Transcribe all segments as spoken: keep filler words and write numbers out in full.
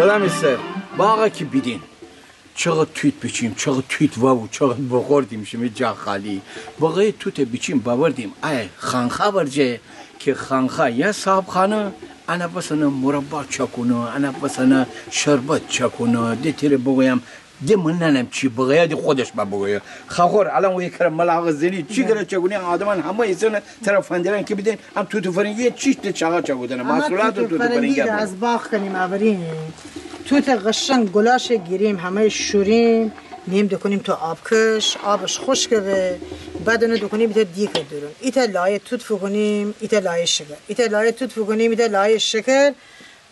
غلام سر، باغا کی بیدین چقدر توت بیچیم، چقدر توت وابو، چقدر بخوردیم، شیمی جا خالی. بقیه توته بیچیم، باوردیم ای خانخا ورجه، کی خانخا یا صاحبخانه، انه بسنه مربا چاکونه، انه بسنه شربت چاکونه. ده تره بگویم، ده من ننم چی بگویم، ده خودش با بگویم. خاخور، الان وی کره ملاقه زنی، چی کره چاکونی، آدمان همه ایسانه تره فندرن کی بیدین، ام توت فرنگی چیشت چاقا چاکودنه، محصولات توت فرنگی ده. از باغ کنیم آورین. توت قشنگ گلاش گیریم، همه شوریم، نیم دکنیم تو آبکش، آبش خوشکه به، بعد اونه دکنیم ایتا دیگه درون. ایتا لایه توت فکنیم، ایتا لایه شکر. ایتا لایه توت فکنیم، ایتا لایه شکر.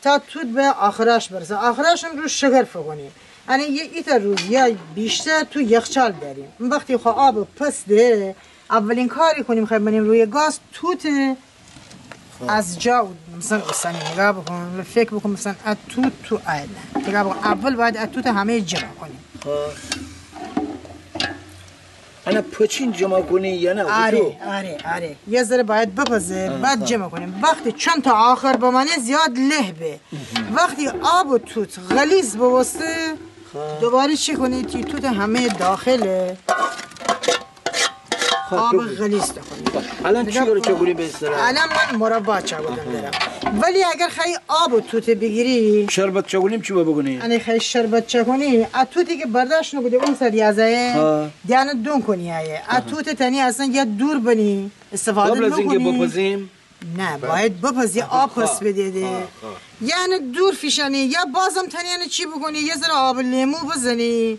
تا توت به آخراش برسه، آخراشم رو شکر فکنیم. یعنی یه ایتا روز یا بیشتر تو یخچال داریم. وقتی خو آب پس ده، اولین کاری کنیم خیلی منیم روی گاز توت از جا او-، مثلاً اوسانی نگاه بکن، فکر بکن مثلاً ا توت تو آینه. نگاه بکن، اول باید ا توت همه جمع کنیم. خب. انه پچین جمع کنی یا نه؟ آره، آره، آره. یه ذره باید بپزه، بعد جمع کنیم. وقتی چند تا آخر بمانه زیاد له به. وقتی آب و توت غلیظ بوسته، دوباره چی کنی؟ تی توت همه داخله آب غلیظ دکنی. الان چی رو چاکونی به اصطلاح؟ الان من مربا چاکودن درم. ولی اگر خیلی آب و توت بگیری، شربت چاکونیم چی بکنی؟ انه خیلی شربت چاکونی، ا توتی که برداشت نکودی، اون سر یازه، دیانه دون کنی آیه. ا توت تنی اصلاً یا دور بنی، استفاده نکنی. قبل از اینکه بپزیم؟ نه، باید بپزی، آب پس بدی. یعنی دور فیشانی، یا بازم تنی یعنی چی بکنی؟ یه ذره آب لیمو بزنی،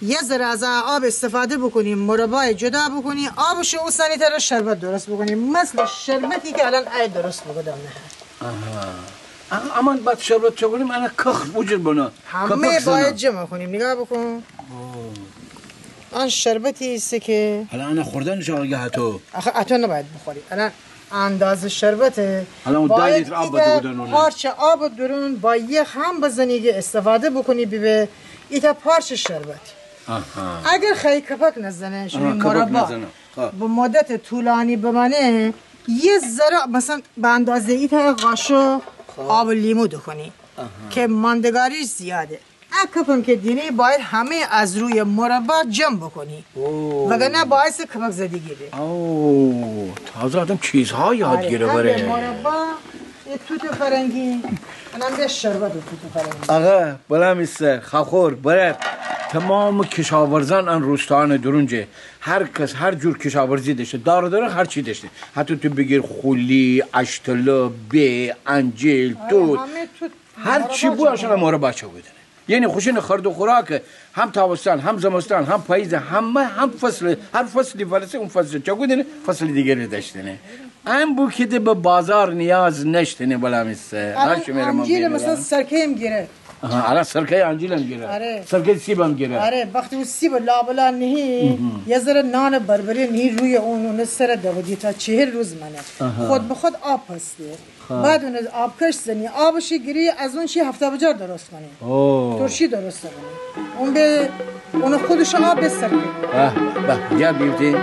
یه ذره از آب استفاده بکنی، مربای جدا بکنی، آبشو اوسانی تره شربت درست بکنی، مثل شربتی که الان ای درست بکودم نه. آها. امان بعد شربت چاکونیم، انه کخ وجود بنه. همه باید جمع کنیم، نگاه بکن. ان شربتی ایسه که الان انه خوردن شاقه هتو. آخه اتو نباید بخوری. الان اندازه شربته. الان اون ده لیتر آب باید ایتا پارچه آب درون با یخ هم بزنی که استفاده بکنی، بیبه ایتا پارچه شربت. اگر خیلی کپک نزنه، شیمی مربا به مدت طولانی بمانه، یه ذره مثلاً به اندازه ایتا قاشق آب لیمو دکنی که ماندگاریش زیاده. ا کپم که دینی باید همه از روی مربا جمع بکنی، وگرنه باعث کپک زدگی به. اوه، تازه آدم چیزها یاد گیره بره. مربا، یه توت فرنگی، انم ده شربت توت فرنگی. آقا، بلا می سر، خاخور، برار، تمام کشاورزان ان روستان درونجه، هر کس هر جور کشاورزی داشته، دار داره، هر چی داشته. حتی تو بگیر خولی، اشتله، به، انجیل، توت، هر چی بو اشانه مربا چاکودنه. یعنی خوشانه خورد و خوراکه، هم تابستان، هم زمستان، هم پاییز، همه، هم فصل، هر فصلی فلسه اون فصل چاکودنه، فصل دیگری داشتنه. ان بو که ده به بازار نیاز نشتنه، بلا می سر. الان انجیل مثلاً سرکه هم گیره. آها، الان سرکه انجیل هم گیره. آره. سرکه سیب هم گیره. آره، وقتی او سیب لابلا نهی، یه ذره نان بربری نهی روی اون، اون سر دودی تا چهل روز مانه. خود به خود آب پسته. بعد اون آبکش زنی، آبشی گیری، از اون چی هفته بجار درست کنی. ترشی درست کنی. اون به، اون خودش آب به سر کنی. به، به، بیا بیفتیم.